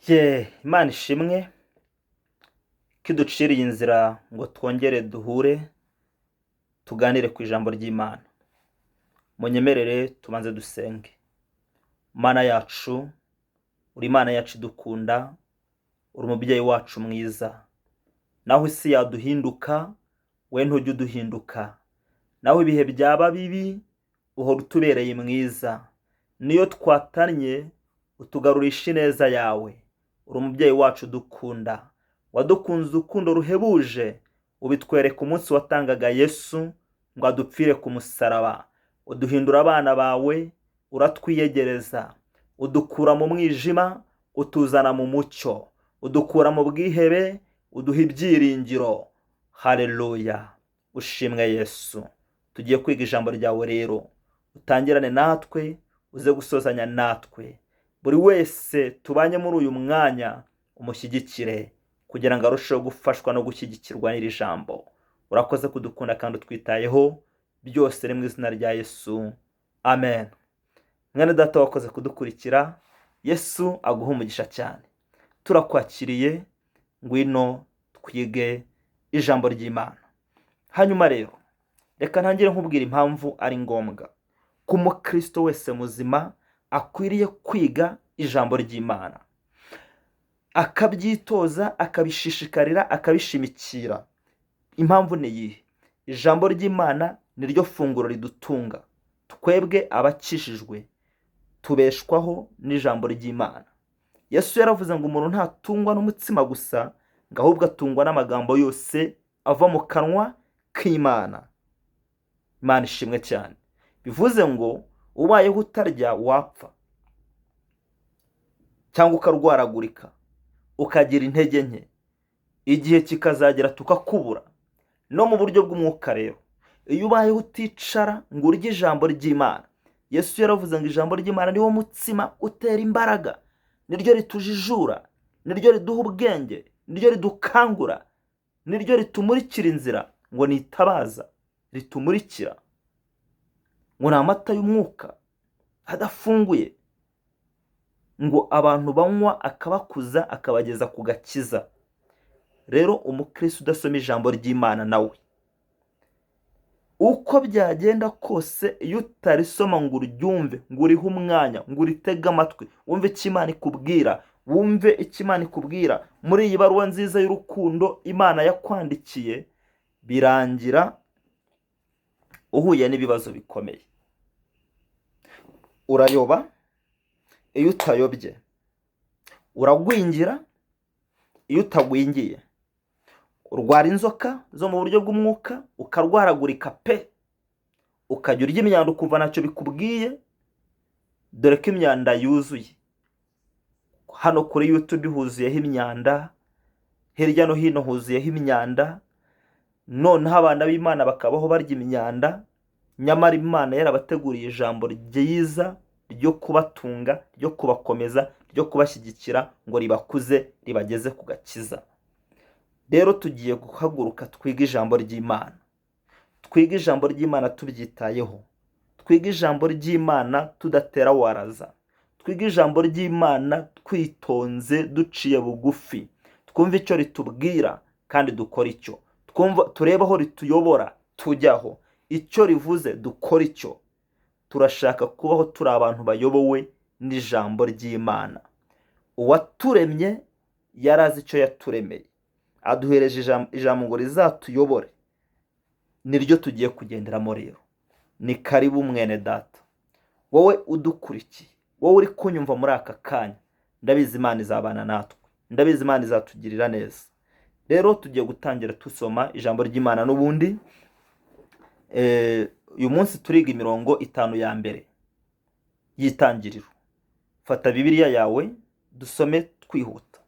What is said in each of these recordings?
Ye, Imana ishimwe ko iduciriye inzira ngo twongere duhure tuganire ku ijambo ry'Imana. Munyemerere tubanze dusenge. Mana yacu, uri Imana yacu idukunda, uri umubyeyi wacu mwiza. Naho isi yaduhinduka, we ntujya uduhinduka. Naho ibihe byaba bibi, uhora utubereye mwiza. Niyo twatannye, utugarurisha ineza yawe. Uri umubyeyi wacu udukunda, wadukunze urukundo ruhebuje, ubitwereka umunsi watangaga Yesu ngo adupfire ku musaraba. Uduhindura abana bawe, uratwiyegereza, udukura mu mwijima, utuzana mu mucyo, udukura mu bwihebe, uduha ibyiringiro. Haleluya, ushimwe Yesu. Tugiye kwiga ijambo ryawe rero, utangirane natwe, uze gusozanya natwe. Buri wese tubanye muri uyu mwanya umushyigikire kugira ngo arusheho gufashwa no gushyigikirwa n'iri jambo. Urakoze kudukunda kandi utwitayeho, byose ni mu izina rya Yesu, amen. Mwene data wakoze kudukurikira, Yesu aguhe umugisha cyane. Turakwakiriye, ngwino twige ijambo ry'Imana. Hanyuma rero reka ntangire nkubwira impamvu ari ngombwa ko umukristo wese muzima akwiriye kwiga ijambo ry'Imana, akabyitoza, akabishishikarira, akabishimikira. Impamvu ni iyihe? Ijambo ry'Imana ni ryo funguro ridutunga. Twebwe abakijijwe tubeshwaho n'ijambo ry'Imana. Yesu yaravuze ngo umuntu ntatungwa n'umutsima gusa, ngo ahubwo atungwa n'amagambo yose ava mu kanwa k'Imana. Imana ishimwe cyane. Bivuze ngo ubayeho utarya wapfa, cyangwa ukarwaragurika, ukagira intege nke, igihe kikazagera tukakubura. No mu buryo bw'umwuka rero, iyo ubayeho uticara ngo urye ijambo ry'Imana, Yesu yaravuze ngo ijambo ry'Imana niwo mutsima utera imbaraga, niryo ritujijura, niryo riduha ubwenge, niryo ridukangura, niryo ritumurikira inzira, ngo nitabaza ritumurikira, ngo ni amata y'umwuka adafunguye, ngo abantu banywa akabakuza akabageza ku gakiza. Rero umukristo udasoma ijambo ry'Imana nawe uko byagenda kose, iyo utarisoma ngo uryumve, ngo urihe umwanya, ngo uritege amatwi, wumve icyo Imana ikubwira, wumve icyo Imana ikubwira muri iyi baruwa nziza y'urukundo Imana yakwandikiye, birangira uhuye n'ibibazo bikomeye. Urayoba. Iyo utayobye uragwingira, iyo utagwingiye urwara inzoka zo mu buryo bw'umwuka, ukarwaragurika pe, ukajya urya imyanda ukumva ntacyo bikubwiye. Dore ko imyanda yuzuye hano kuri YouTube, huzuyeho imyanda, hirya no hino huzuyeho imyanda. Noneho abana b'Imana bakabaho barya imyanda, nyamara Imana yarabateguriye ijambo ryiza ryo kubatunga, ryo kubakomeza, ryo kubashyigikira ngo ribakuze, ribageze ku gakiza. Rero tugiye guhaguruka twige ijambo ry'Imana, twige ijambo ry'Imana tubyitayeho, twige ijambo ry'Imana tudatera waraza, twige ijambo ry'Imana twitonze, duciye bugufi, twumve icyo ritubwira kandi dukora icyo twumva, turebe aho rituyobora tujyaho, icyo rivuze dukora icyo. Turashaka kubaho turi abantu bayobowe n'ijambo ry'Imana. Uwaturemye yari azi icyo yaturemeye, aduhereje ijambo ngo rizatuyobore, niryo tugiye kugenderamo. Rero ni karibu mwene data, wowe udukurikiye, wowe uri kunyumva muri aka kanya, ndabizi Imana izabana natwe, ndabizi Imana izatugirira neza. Rero tugiye gutangira dusoma ijambo ry'Imana n'ubundi. Uyu munsi turiga imirongo 5 ya mbere y'itangiriro. Fata Bibiliya yawe dusome twihuta.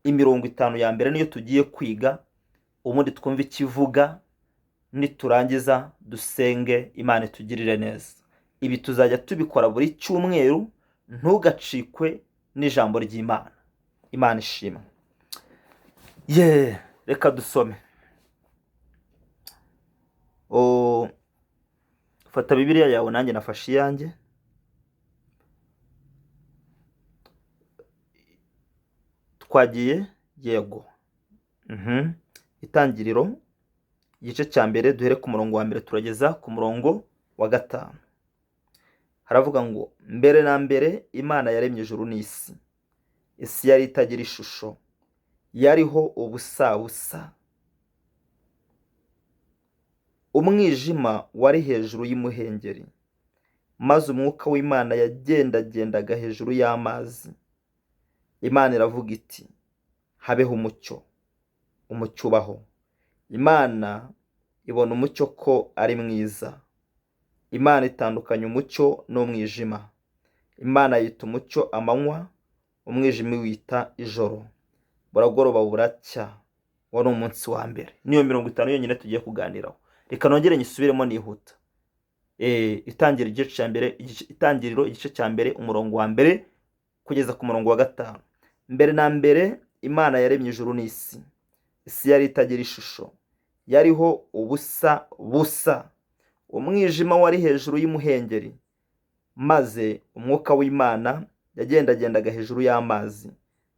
Imirongo 5 ya mbere niyo tugiye kwiga, ubundi twumve ikivuga, niturangiza dusenge Imana itugirire neza. Ibi tuzajya tubikora buri cyumweru, ntugacikwe n'ijambo ry'Imana. Imana ishimwe. Ye, reka dusome. Fata Bibiliya yawe, nanjye nafashe iyanjye. Twagiye? Yego. Itangiriro igice cya mbere, duhere ku murongo wa mbere turageza ku murongo wa gatanu. Haravuga ngo: "Mbere na mbere Imana yaremye ijuru n'isi. Isi yari itagira ishusho, yariho ubusabusa, umwijima wari hejuru y'imuhengeri, maze umwuka w'Imana yagendagendaga hejuru y'amazi. Imana iravuga iti: 'Habeho umucyo.' Umucyo ubaho. Imana ibona umucyo ko ari mwiza. Imana itandukanya umucyo n'umwijima. Imana yita umucyo amanywa, umwijima iwita ijoro. Buragoroba buracya, wari umunsi wa mbere." Niyo 50 yonyine tugiye kuganiraho. Reka nongere nyisubiremo nihuta. Itangira igice cya mbere, Itangiriro igice cya mbere, umurongo wa mbere kugeza ku murongo wa gatanu. Mbere na mbere Imana yaremye ijuru n'isi. Isi yari itagira ishusho, yariho ubusa busa, umwijima wari hejuru y'imuhengeri, maze umwuka w'Imana yagendagendaga hejuru y'amazi.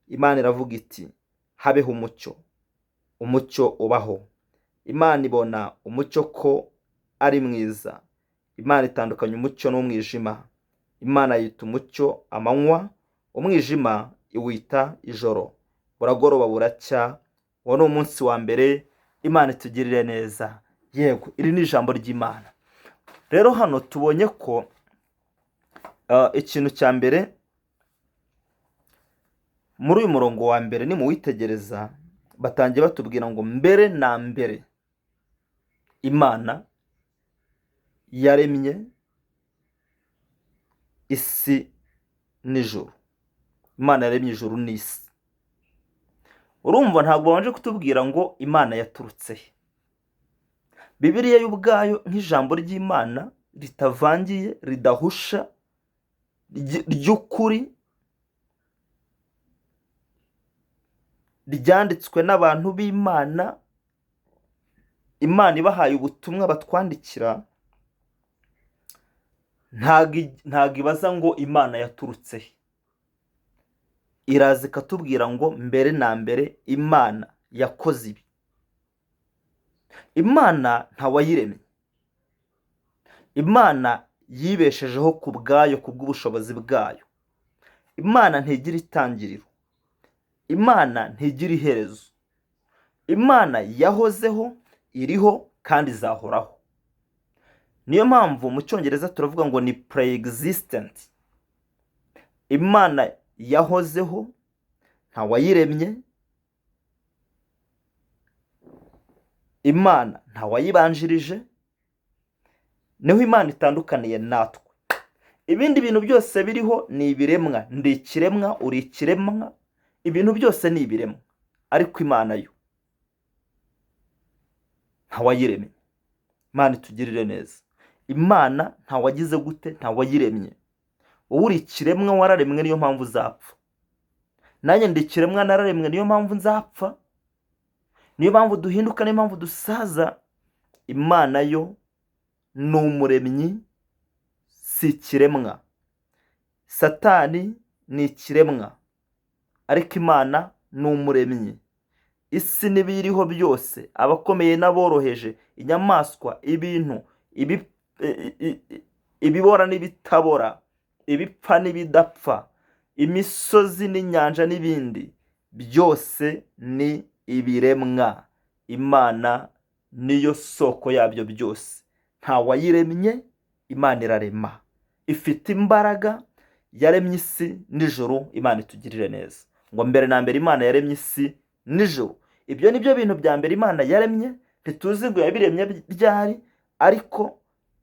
Imana iravuga iti: 'Habeho umucyo.' Umucyo ubaho. Imana ibona umucyo ko ari mwiza. Imana itandukanya umucyo n'umwijima. Imana yita umucyo amanywa, umwijima iwita ijoro. Buragoroba buracya, uwo ni umunsi wa mbere." Imana itugirire neza. Yego, iri ni ijambo ry'Imana. Rero hano tubonye ko ikintu cya mbere muri uyu murongo wa mbere, nimuwitegereza, batangiye batubwira ngo mbere na mbere Imana yaremye isi n'ijuru. Imana yaremye ijuru n'isi. Urumva ntabwo babanje kutubwira ngo Imana yaturutse he. Bibiliya yo ubwayo, nk'ijambo ry'Imana ritavangiye, ridahusha, ry'ukuri, ryanditswe n'abantu b'Imana, Imana ibahaye ubutumwa batwandikira, ntabwo ibaza ngo Imana yaturutse he. Iraza ikatubwira ngo mbere na mbere Imana yakoze ibi. Imana ntawayiremye. Imana yibeshejeho ku bwayo, ku bw'ubushobozi bwayo. Imana ntigira itangiriro, Imana ntigira iherezo. Imana yahozeho, iriho kandi izahoraho. Niyo mpamvu mu Cyongereza turavuga ngo ni pre-existent. Imana yahozeho, ntawayiremye. Imana ntawayibanjirije. Niho Imana itandukaniye natwe. Ibindi bintu byose biriho ni ibiremwa. Ndi ikiremwa, uri ikiremwa, ibintu byose ni ibiremwa, ariko Imana yo ntawayiremye. Imana itugirire neza. Imana ntawagize gute? Ntawayiremye. Wowe uri ikiremwa, wararemwe, niyo mpamvu uzapfa. Nanjye ndi ikiremwa, nararemwe, niyo mpamvu nzapfa, niyo mpamvu duhinduka, niyo mpamvu dusaza. Imana yo ni umuremyi, si ikiremwa. Satani ni ikiremwa, ariko Imana ni umuremyi. Isi n'ibiyiriho byose, abakomeye n'aboroheje, inyamaswa, ibintu, ibibora n'ibitabora, ibipfa n'ibidapfa, imisozi n'inyanja n'ibindi byose ni ibiremwa. Imana niyo soko yabyo byose. Ntawayiremye, Imana irarema, ifite imbaraga, yaremye isi n'ijuru. Imana itugirire neza. Ngo mbere na mbere Imana yaremye isi n'ijuru. Ibyo ni byo bintu bya mbere Imana yaremye. Ntituzi ngo yabiremye ryari, ariko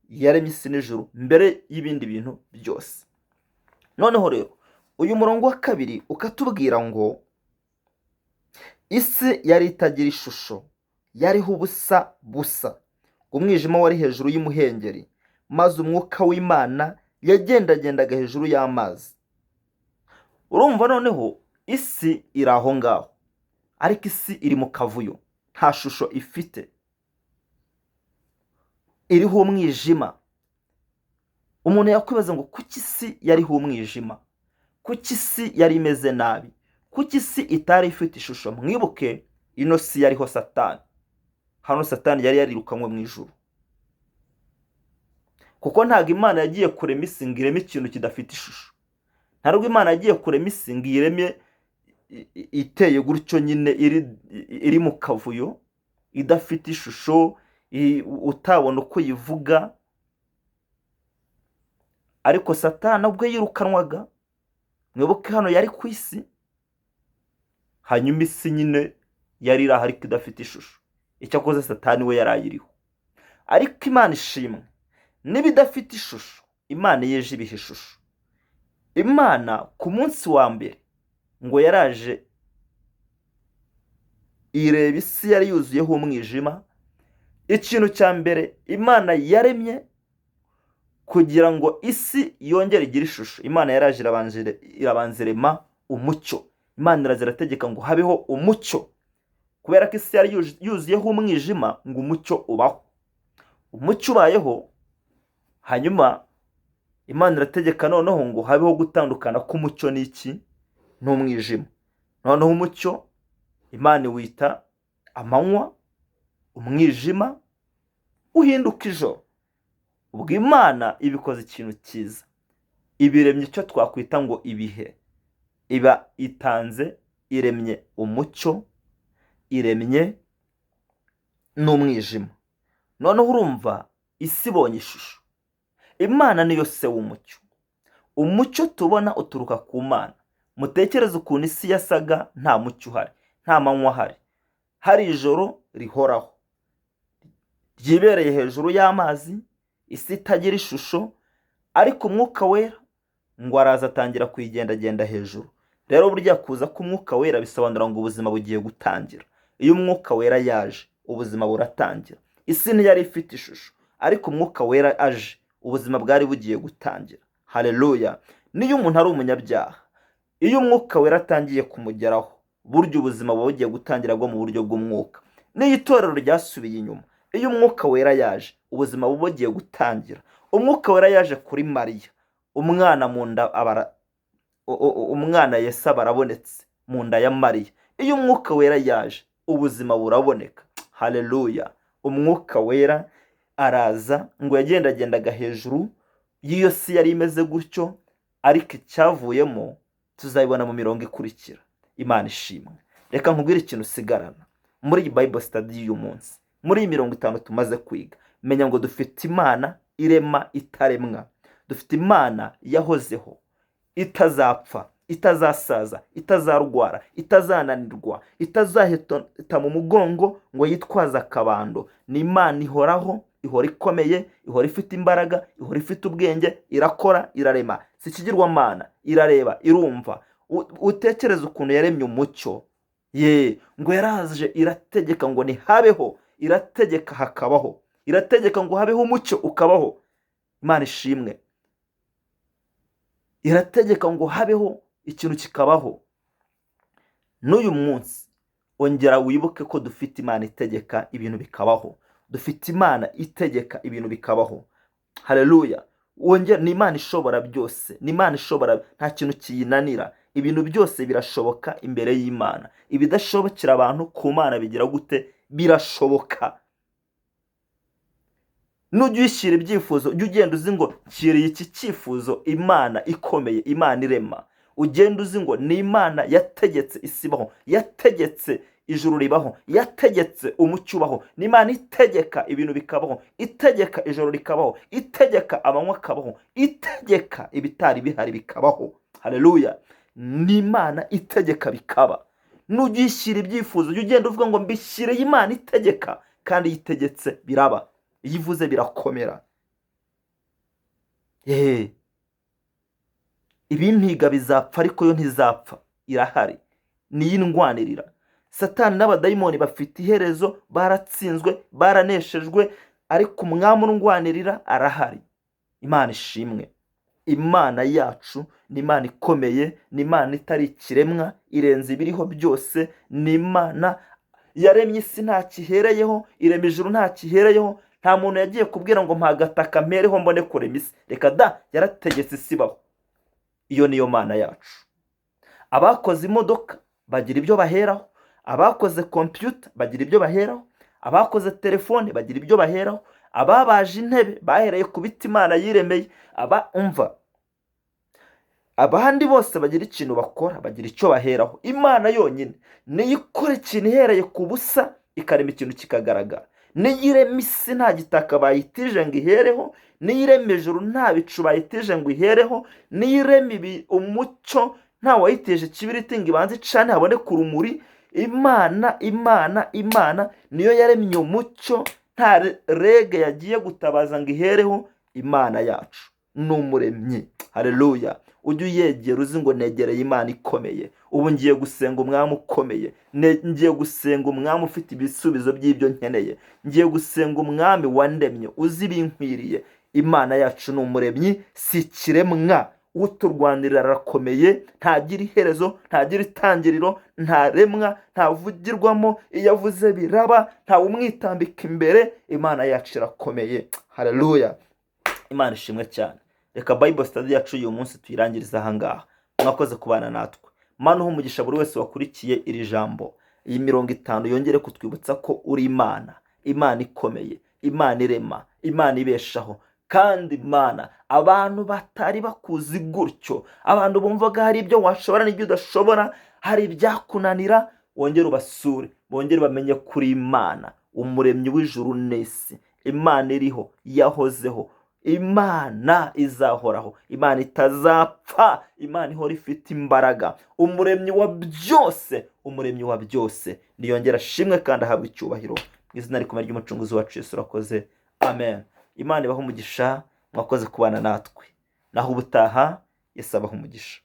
yaremye isi n'ijuru mbere y'ibindi bintu byose. Noneho rero uyu murongo wa kabiri ukatubwira ngo isi yari itagira ishusho, yariho ubusa busa, umwijima wari hejuru y'imuhengeri, maze umwuka w'Imana yagendagendaga hejuru y'amazi. Urumva noneho isi iri aho ngaho, ariko isi iri mu kavuyo, nta shusho ifite, iriho umwijima. Umuntu yakwibaza ngo kuki isi yariho umwijima? Kuki isi yari imeze nabi? Kuki isi itari ifite ishusho? Mwibuke ino si yariho Satani. Hano Satani yari yarirukanywe mu ijuru, kuko ntabwo Imana yagiye kurema isi ngo ireme ikintu kidafite ishusho. Ntabwo Imana yagiye kurema isi ngo ireme iteye gutyo nyine, iri mu kavuyo, idafite ishusho, utabona uko yivuga. Ariko Satani ubwo yirukanwaga, mwibuke hano yari ku isi, hanyuma isi nyine yari iri aho ariko idafite ishusho. Icyakoze Satani we yari ayiriho. Ariko Imana ishimwe, niba idafite ishusho, Imana yeje ibiha ishusho. Imana ku munsi wa mbere ngo yaraje ireba isi yari yuzuyeho umwijima. Ikintu cya mbere Imana yaremye kugira ngo isi yongere igire ishusho, Imana yaraje irabanza irema umucyo. Imana iraza irategeka ngo habeho umucyo, kubera ko isi yari yuzuyeho umwijima, ngo umucyo ubaho. Umucyo ubayeho, hanyuma Imana irategeka noneho ngo habeho gutandukana k'umucyo n'iki? N'umwijima. Noneho umucyo Imana iwita amanywa, umwijima uhinduka ijoro. Ubwo Imana ibikoze ikintu cyiza, ibiremye icyo twakwita ngo ibihe. Iba itanze, iremye umucyo, iremye n'umwijima. Noneho urumva isi ibonye ishusho. Imana niyo se w'umucyo. Umucyo tubona uturuka ku Mana. Mutekereze ukuntu isi yasaga nta mucyo uhari, nta manywa ahari, hari ijoro rihoraho ryibereye hejuru y'amazi, isi itagira ishusho. Ariko Umwuka Wera ngo araza atangira kuyigendagenda hejuru. Rero burya kuza k'Umwuka Wera bisobanura ngo ubuzima bugiye gutangira. Iyo Umwuka Wera yaje, ubuzima buratangira. Isi ntiyari ifite ishusho, ariko Umwuka Wera aje, ubuzima bwari bugiye gutangira. Haleluya! Niyo umuntu ari umunyabyaha, iyo Umwuka Wera atangiye kumugeraho, burya ubuzima buba bugiye gutangira bwo mu buryo bw'umwuka. Niyo itorero ryasubiye inyuma, iyo Umwuka Wera yaje, ubuzima buba bugiye gutangira. Umwuka Wera yaje kuri Mariya, umwana mu nda umwana Yesu aba arabonetse mu nda ya Mariya. Iyo Umwuka Wera yaje, ubuzima buraboneka. Haleluya! Umwuka Wera araza, ngo yagendagendaga hejuru y'iyo si yari imeze gutyo, ariko icyavuyemo tuzabibona mu mirongo ikurikira. Imana ishimwe. Reka nkubwire ikintu usigarana muri iyi Bible study y'uyu munsi, muri iyi mirongo 5 tumaze kwiga. Menya ngo dufite Imana irema itaremwa, dufite Imana yahozeho, itazapfa, itazasaza, itazarwara, itazananirwa, itazahita mu mugongo ngo yitwaze akabando. Ni Imana ihoraho, ihora ikomeye, ihora ifite imbaraga, ihora ifite ubwenge, irakora, irarema, si ikigirwamana, irareba, irumva. Utekereze ukuntu yaremye umucyo. Ye ngo yaraje irategeka ngo ntihabeho, irategeka hakabaho, irategeka ngo habeho umucyo ukabaho. Imana ishimwe. Irategeka ngo habeho ikintu kikabaho. N'uyu munsi ongera wibuke ko dufite Imana itegeka ibintu bikabaho. Dufite Imana itegeka ibintu bikabaho. Haleluya! Wongera, ni Imana ishobora byose, ni Imana ishobora, nta kintu kiyinanira. Ibintu byose birashoboka imbere y'Imana. Ibidashobokera abantu, ku Mana bigira gute? Birashoboka. Nujya uyishyira ibyifuzo, ujya ugenda uzi ngo nshyiriye iki cyifuzo Imana ikomeye, Imana irema. Ugenda uzi ngo ni Imana yategetse isi ibaho, yategetse ijuru ribaho, yategetse umucyo ubaho. Ni Imana itegeka ibintu bikabaho, itegeka ijoro rikabaho, itegeka amanywa akabaho, itegeka ibitari bihari bikabaho. Haleluya! Ni Imana itegeka bikaba. Nujya uyishyira ibyifuzo, ujya ugenda uvuga ngo mbishyiriye Imana itegeka, kandi iyo itegetse biraba, iyo ivuze birakomera. Yeee, ibimpiga bizapfa, ariko yo ntizapfa, irahari, niyo indwanirira. Satani n'abadayimoni bafite iherezo, baratsinzwe, baraneshejwe, ariko umwami undwanirira arahari. Imana ishimwe. Imana yacu ni Imana ikomeye, ni Imana itari ikiremwa, irenze ibiriho byose. Ni Imana yaremye isi nta kihereyeho, irema ijuru nta kihereyeho. Nta muntu yagiye kubwira ngo mpa agataka mpereho mbone kurema isi. Reka da, yarategetse isi ibaho. Iyo niyo Mana yacu. Abakoze imodoka bagira ibyo baheraho, abakoze kompiyuta bagira ibyo baheraho, abakoze telefone bagira ibyo baheraho, ababaje intebe bahereye ku biti Imana yiremeye, aba umva abandi bose bagira ikintu bakora, bagira icyo baheraho. Imana yonyine niyo ikora ikintu ihereye ku busa, ikarema ikintu kikagaragara. Niyo irema isi nta gitaka bayitije ngo ihereho, niyo irema ijuru nta bicu bayitije ngo ihereho, niyo irema umucyo nta wayitije ikibiriti ngo ibanze icane haboneke urumuri. Imana, Imana, Imana niyo yaremye umucyo nta rege yagiye gutabaza ngo ihereho. Imana yacu ni umuremyi. Haleluya! Ujye uyegera uzi ngo negereye Imana ikomeye. Ubu ngiye gusenga umwami ukomeye, ngiye gusenga umwami ufite ibisubizo by'ibyo nkeneye, ngiye gusenga umwami wandemye uzi ibinkwiriye. Imana yacu ni umuremyi, si ikiremwa. Uturwanirira arakomeye, ntagira iherezo, ntagira itangiriro, ntaremwa, ntavugirwamo, iyo avuze biraba, ntawe umwitambika imbere. Imana yacu irakomeye. Haleluya! Imana ishimwe cyane. Reka Bible study yacu uyu munsi tuyirangirize aha ngaha. Mwakoze kubana natwe. Mana, uha umugisha buri wese wakurikiye iri jambo. Iyi mirongo itanu yongere kutwibutsa ko uri Imana, Imana ikomeye, Imana irema, Imana ibeshaho. Kandi Imana, abantu batari bakuzi gutyo, abantu bumvaga hari ibyo washobora n'ibyo udashobora, hari ibyakunanira, wongere ubasure, bongere bamenye kuri Imana, umuremyi w'ijuru n'isi, Imana iriho, yahozeho, Imana izahoraho, Imana itazapfa, Imana ihora ifite imbaraga, umuremyi wa byose, umuremyi wa byose. Niyongera ashimwe kandi ahabwe icyubahiro mu izina rikomeye ry'Umucunguzi wacu Yesu. Urakoze, amen. Imana ibahe umugisha, mwakoze kubana natwe. Naho ubutaha, Yesu abaha umugisha.